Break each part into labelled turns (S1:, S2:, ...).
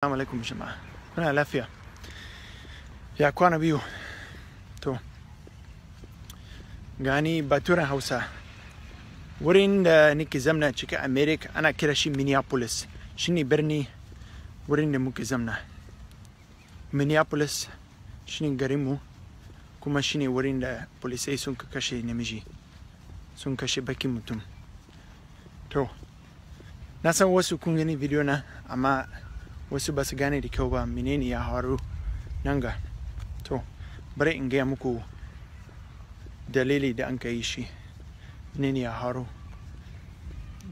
S1: Assalamu alaikum jama'a. Kuna lafiya? Ya kwana biyu. To, gani baturen Hausa. Wurin da nake zamna cikin America ana kira shi Minneapolis. Shine birni wurin da muke zamna. Minneapolis shine garinmu kuma shine wurin da polisai sun kashe namiji. Sun kashe bakin mutum. To, na san wasu kun gani video na amma wasu ba su gane da kyau ba menene ya faru nan ga. To, bari in gaya muku dalili da an ka yi shi. Menene ya faru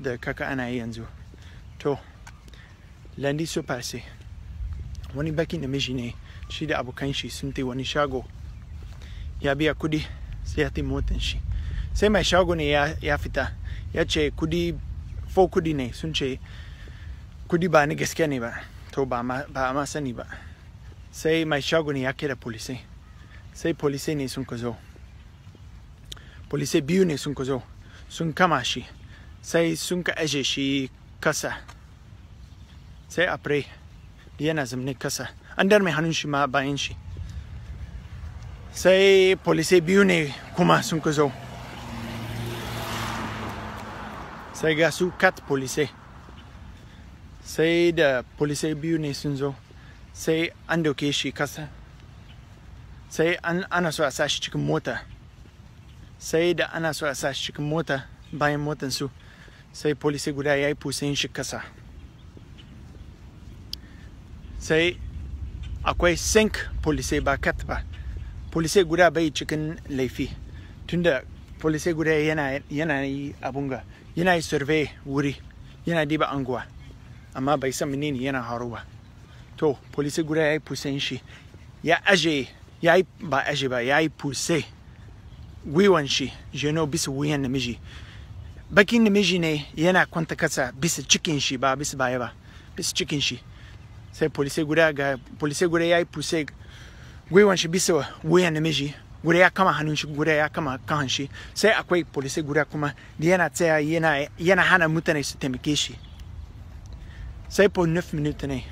S1: da kaka ana yi yanzu. To, lundi so passé, wani bakin namiji ne shi da abokan shi sun tai wani shago. Ya biya kudi sai ya tai motan shi. Sai mai shago ne ya fita ya ce kudi fo kudi ne sun ce kudi ba ni gaske ne ba. To ba ma sani ba. Sai mai shago ne ya kira polisai. Sai polisai ne sun ka zo. Polisai biyu ne sun ka zo. Sun kama shi. Sai sun ka aje shi kasa. Sai apre yana zamne kasa. An dar mai hannun shi ma bayan shi. Sai polisai biyu ne kuma sun ka zo. Sai ga su kat polisai. Sai da polisai biyu ne sun zo. Sai an dauke shi kasa. Sai ana so a sa shi cikin mota. Sai da ana so a sa shi cikin mota bayan motan su. Sai polisai guda ya yi pusayin shi kasa. Sai akwai sink polisai ba kat ba. Polisai guda bai cikin laifi. Tunda polisai guda yana yi abunga. Yana yi survey wuri. Yana diba anguwa. Amma bai san menene yana faru ba. To, polisai guda ya yi pusayin shi. Ya aje, ya yi ba aje ba, ya yi puse gwiwan shi, jeno bisa wuyan namiji. Bakin namiji ne yana kwanta kasa bisa cikin shi ba bisa baya ba, bisa cikin shi. Sai polisai guda ya yi puse gwiwan shi bisa wuyan namiji. Guda ya kama hannun shi, guda ya kama kan shi. Sai akwai polisai guda kuma da yana tsaya yana hana mutane su taimake shi. Sai po 9 minutes ne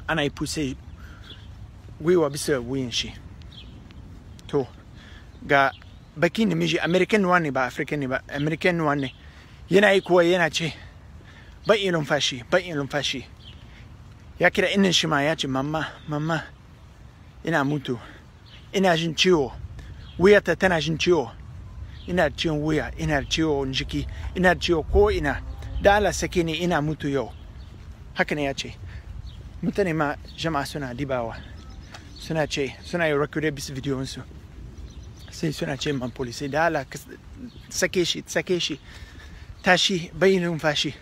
S1: ana yi puse gwiwa bisa wuyan shi. To, ga bakin namiji American ne ba African ne ba, American ne. Yana yi kuwa yana ce ban iya lumfashi, ban iya lumfashi. Ya kira innan shi ma ya ce mama, mama ina mutu. Ina jin ciwo. Wuyata tana jin ciwo. Ina ciwon wuya, ina ciwon jiki, ina ciwo ko ina. Da Allah sake ni ina mutu yau. Haka ne ya ce. Mutane ma jama'a suna dibawa. Suna ce, suna yi record bisa videonsu. Sai suna ce man polisai da Allah sake shi, sake shi. Tashi bai numfashi.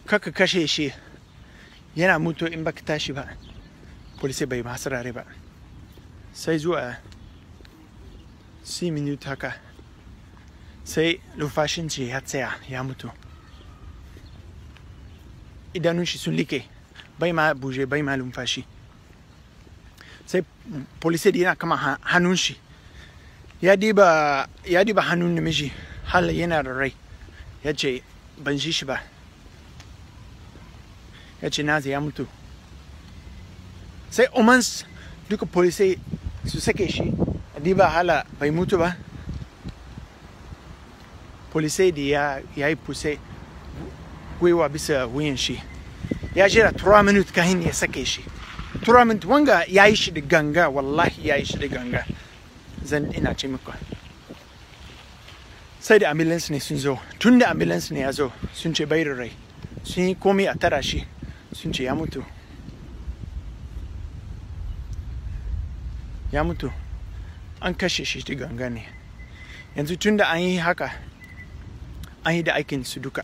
S1: Kaka kashe shi. Yana mutu in baka tashi ba. Polisai bai ma sarare ba. Sai zuwa 6 minutes haka. Sai lumfashin shi ya tsaya ya mutu. Idanun shi sun like. Bai ma buje, bai ma lumfashi. Sai polisai da yana kama hannun shi. Ya diba hannun namiji hal yana da rai. Ya ce ban ji shi ba. Ya ce nazi ya mutu. Sai umans duka polisai su sake shi. Diba hala bai mutu ba. Polisai da ya yi puse gwiwa bisa wuyan shi. Ya jira 3 minutes kahin ya sake shi. 3 minutes wanga ya yi shi da ganga, wallahi ya yi shi da ganga. Zan ina ce muku. Sai da ambulance ne sun zo. Tun da ambulance ne ya zo sun ce bai da rai. Sun yi komai a tara shi. Sun ce ya mutu. Ya mutu. An kashe shi da ganga ne. Yanzu tun da an yi haka, an yi da aikin su duka.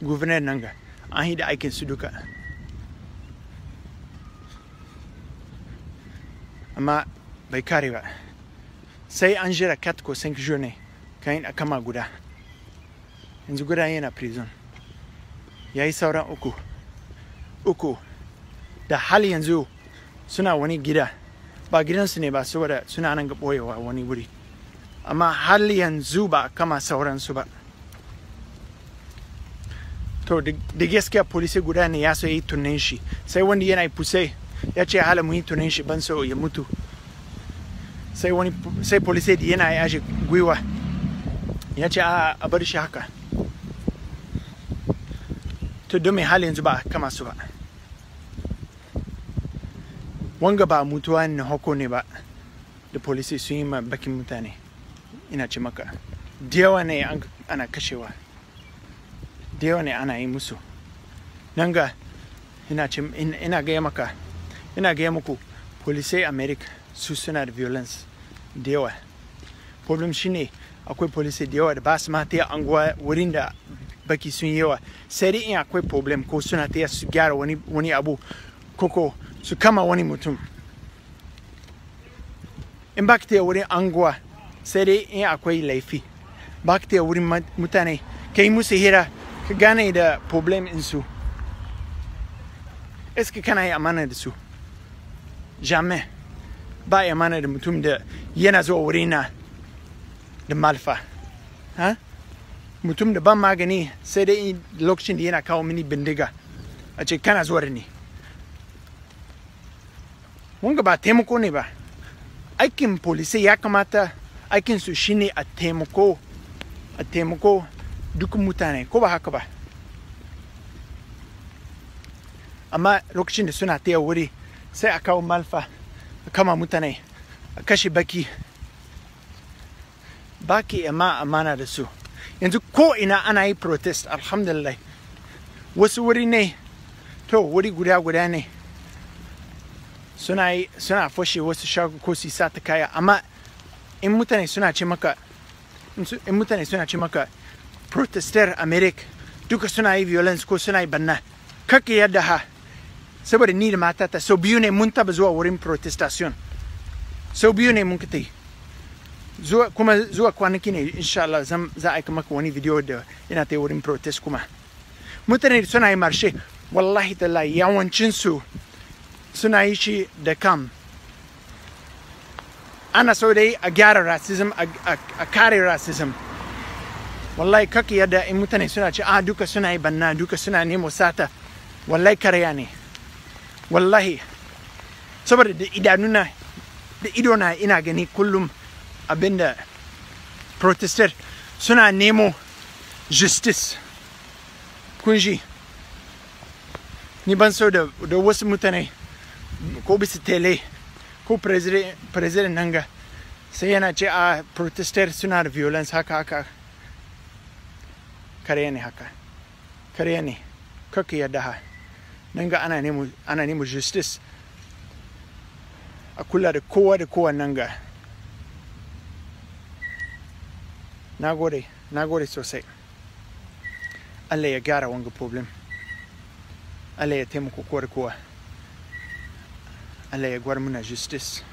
S1: Governor nan ga, an yi da aikin su duka. Amma bai kare ba. Sai an jira 4 ko 5 jours ne kayan a kama guda. Yanzu guda yana prison. Ya yi sauran uku. Uku. Da hal yanzu suna wani gida. Ba gidansu ne ba saboda suna nan ga ɓoyewa wani wuri. Amma hal yanzu ba a kama sauransu ba. To da gaskiya polisi guda ne ya so yi tunan shi, sai wanda yana puse ya ce hala mu yi tunan shi, ban so ya mutu. Sai wani sai polisi da yana yaje gwiwa ya ce a bar shi haka. To don mai hali yanzu ba a kama su ba. Wanga ba mutuwa na hoko ne ba da polisi sun yi ma bakin mutane. Ina ce maka, da yawa ne ana kashewa, da yawa ne ana yi musu. Nan ga ina gaya maka, ina gaya muku, polisai America su suna da violence da yawa. Problem shine akwai polisai da yawa da ba su ma ta anguwa wurin da baki sun yawa, sai dai in akwai problem ko suna ta su gyara wani abu koko su kama wani mutum. In ba ka ta wurin anguwa, sai dai in akwai laifi. Ba ka ta wurin mutane ka yi musu hira, ka gane da problem insu. Eske kana yi amana da su? Jamais. Ba yi amana da mutum da yana zuwa wurina da malfa. Ha? Mutum da ban magani, sai dai lokacin da yana kawo mini bindiga a ce kana zuwa da ni. Wanga ba taimako ne ba. Aikin polisai ya kamata aikinsu shine a taimako duk mutane, ko ba haka ba? Amma lokacin da suna taya wuri, sai a kawo malfa, a kama mutane, a kashe baki. Baki amma amana da su. Yanzu ko ina ana yi protest, alhamdulillah. Wasu wuri ne, to wuri guda guda ne suna fashe wasu shago ko su sata kaya. Amma in mutane suna ce maka, in mutane suna ce maka protester America duka suna yi violence ko suna yi banna, kake yadda ha. Saboda ni da matata sau biyu ne mun taba zuwa wurin protestation, sau biyu ne mun ka tai. Zuwa kuma zuwa kwanaki ne insha Allah za a aika maka wani video da ina ta wurin protest. Kuma mutane suna yi marshe, wallahi tallahi yawancin su suna yi shi da kam. Ana so dai a gyara racism, a kare racism. Wallahi kake yadda in mutane suna ce a duka suna yi banna, duka suna nemo sata, wallahi karya ne. Wallahi saboda da idanuna da idona ina gani kullum abinda protester suna nemo justice. Kun ji, ni ban so da wasu mutane ko bisa tele ko president nan ga sai yana ce a protester suna da violence haka haka. Karya ne haka, karya ne, kaka yadda ha. Nan ga ana nemo justice, a kula da kowa da kowa nan ga. Nagode, nagode sosai. Allah ya gyara wanga problem. Allah ya taimako kowa da kowa. Allah ya gwar muna justice.